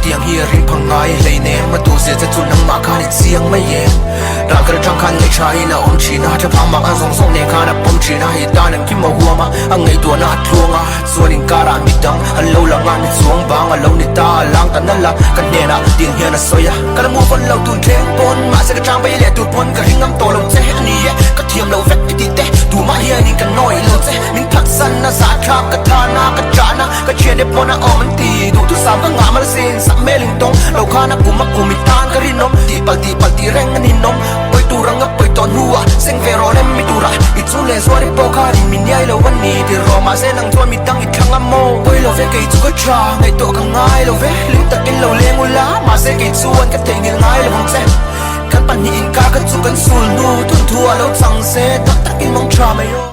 tiang hi a ring phang ngai hleinem a duh zia che chu nangmah khan i chiang mai em? Ral kal atang khan ngaih tha in a awm thin a, thlaphang mak a zawng zawng nen khan a pawm thin a, i tan engkim a huam a, a ngaihtuahna a tluang a, chuan inkarah midang an lo lang a, mi chuang bang a lo ni ta, a lang ta nalh a, ka hnenah tiang hian a sawi a, ka la move on lo tun thleng pawn, mahse ka chang bai leh tur pawn ka ring ngam tawh lo che a ni e, ka thiam lo vek i tih te, tumah hianin ka nawi lo che, min phatsan a zahthlak ka thana ka chahna. Ka thiante pawn a awm an ti Duhthusam ka ngah mal sin Sak hmel in tawng lo khan a kum a kum i tan ka rinawm Tihpalh tihpalh tih reng a ninawm Pawi tur anga pawi tawh hnuah Seng ve rawh rem mi turah I chung leh zuar i pawh khan in min iai lo a ni Ti rawh mahse nang chuan midang i thlang a maw Pawi lo ve kei chu ka tha Ngaihtuah ka ngai lo ve Hlim takin lo leng ula Mahse kei chuan ka theihnghilh ngai lo ang che Kan pahnih inkar kha chu kan sul hnu Thun thu a lo chang se Tak takin mawng tha mai aw.